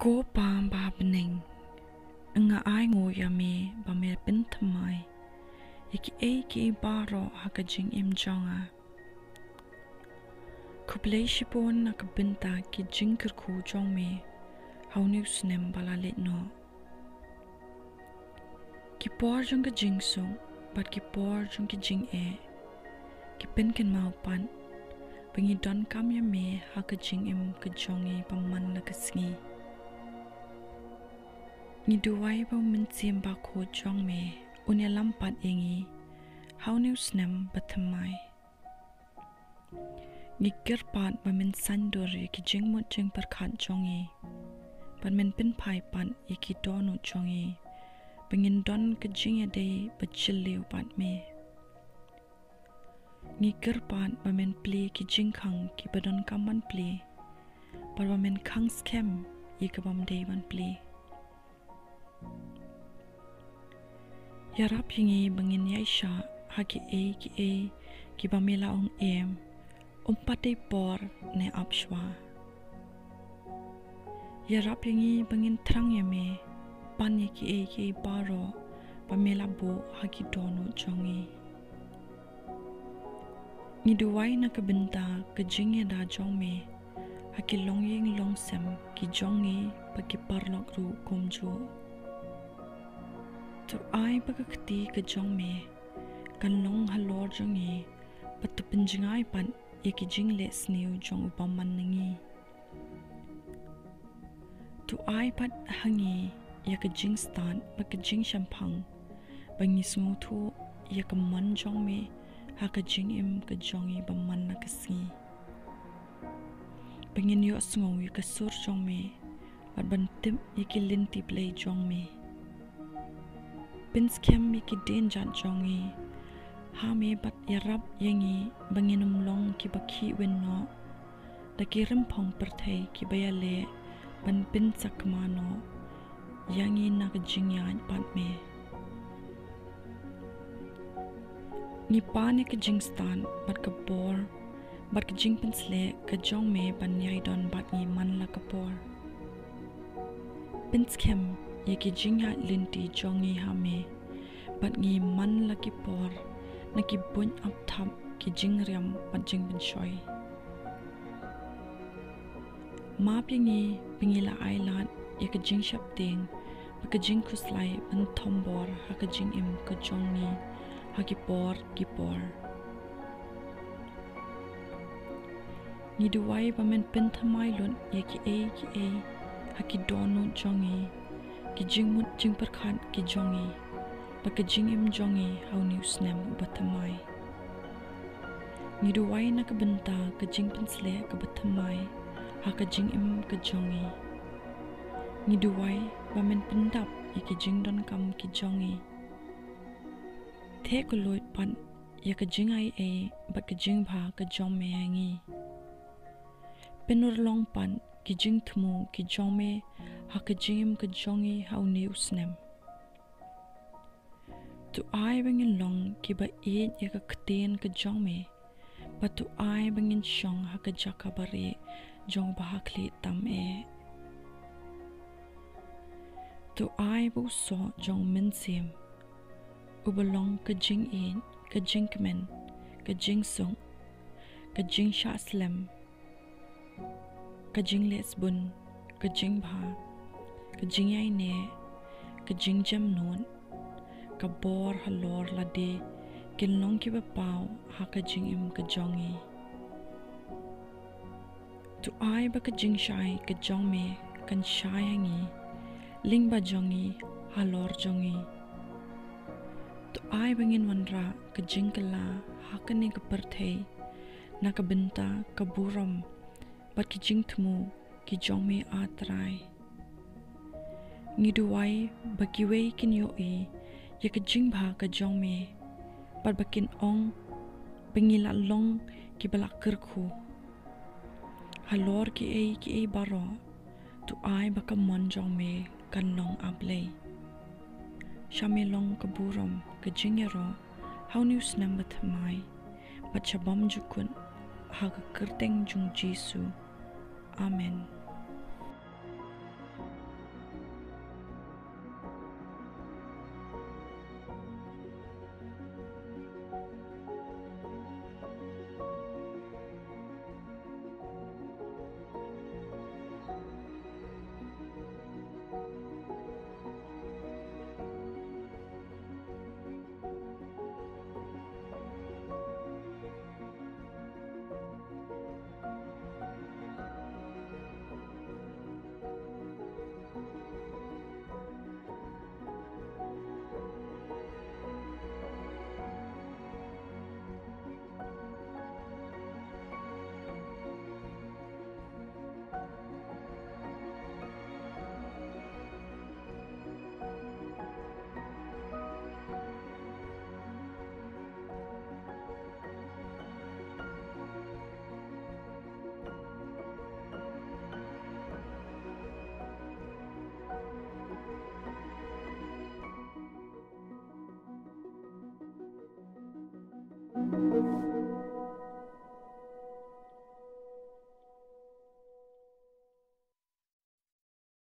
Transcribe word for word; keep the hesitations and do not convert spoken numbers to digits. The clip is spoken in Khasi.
Ko Pa ba ha bneng, nga ai nguh ïa me ba me pynthymmai ïa kiei kiei baroh ha ka jingim jong nga. Khublei shibun na ka bynta ki jingkyrkhu jong me ha une u snem ba la leit noh. Ki por jong ka jingsuk bad ki por jong ka jingeh ki pynkynmaw pat ba ngi donkam ïa me ha ka jingim ka jong ngi ba man la ka sngi. Ngi duwai ba u Mynsiem Bakhuid jong me un ïalam pat ïa ngi ha une u snem ba thymmai. Ngi kyrpad ba men sngewdur ïa ki jingmut jingpyrkhat jong ngi, bad men pynphai pat ïa ki dohnud jong ngi, ba ngin don ka jingïadei ba jylliew bad me. Ngi kyrpad ba men plie ki jingkhang kiba donkam ban plie, bad ba men khang skhem ïa ka bym dei ban plie. Ïarap ïa ngi ba ngin ïaishah ha kiei kiei kiba me la ong em, ym pat dei por ne ap shuwa. Ïarap ïa ngi ba ngin thrang ïa me ban ïa kiei kiei baroh ba me la buh ha ki dohnud jong ngi. Ngi duwai na ka bynta ka jingïada jong me ha ki longïing longsem ki jong ngi bad ki paralok ruh kumjuh. To ai ba ka kti ka jong me kan long halor jong ngi, bad to pynjngai pat ïa ki jingleh sniew jong u bymman na ngi. To ai pat ha ngi ïa ka jingstad bad ka jingshemphang, ba ngi sngewthuh ïa ka mon jong me ha ka jingim ka jong ngi ba man la ka sngi. Ba ngin ïohsngew ïa ka sur jong me bad ban tip ïa ki lynti Blei jong me. Pynskhem ïa ki dienjat jong ngi ha me bad ïarap ïa ngi ba ngin ym long kiba khih win noh da ki rimphong pyrthei kiba ïaleh ban pynsakma noh ïa ngi na ka jingïaid bad me. Ngi pan ïa ka jingstad bad ka bor bad ka jingpynsleh ka jong me ban ïai don bad ngi man la ka por. Pynskhem ïa ki jingïaid lynti jong ngi ha me, bad ngi man la ki por na ki buit ap thap ki jingriam bad jingpynshoi. Map ïa ngi ba ngi la ailad ïa ka jingsheptieng bad ka jingkhuslai ban thombor ha ka jingim ka jong ngi ha ki por ki por. Ngi duwai ba men pynthymmai lut ïa kiei kiei ha ki dohnud jong ngi, ki jingmut jingpyrkhat ki jong ngi, bad ka jingim jong ngi ha une u snem uba thymmai. Ngi duwai na ka bynta ka jingpynsleh kaba thymmai ha ka jingim ka jong ngi. Ngi duwai ba men pyndap ïa ki jingdonkam ki jong ngi. Theh kylluid pat ïa ka jingaiei bad ka jingbha ka jong me ha ngi. Pynurlong pat ki jingthmu ki jong me ha ka jingim ka jong ngi ha une u snem. To ai ba ngin long kiba ïeit ïa ka ktien ka jong me, bad to ai ba ngin shong ha ka jaka barieh jong u bahakhlieh tam eh. To ai ba u soh jong u Mynsiem, uba long ka jingïeit, ka jingkmen, ka jingsuk, ka jingshah slem, ka jingleh sbun, ka jingbha, ka jingïaineh, ka jingjemnud, ka bor halor lade, kin long kiba paw ha ka jingim ka jong ngi. To ai ba ka jingshai ka jong me kan shai ha ngi, lyngba jong ngi, halor jong ngi. To ai ba ngin wanrah ka jingkylla ha kane ka pyrthei na ka bynta ka burom bad ki jingthmu ki jong me, A Trai. Ngi duwai ba kiwei kin ïohi ïa ka jingbha ka jong me, bad ba kin ong ba ngi la long kiba la kyrkhu. Halor kiei kiei baroh, to ai ba ka mon jong me kan long, A Blei. Sha me long ka burom, ka jingïaroh ha une u snem ba thymmai, bad sha bymjukut, ha ka kyrteng jong u Jisu. Amen.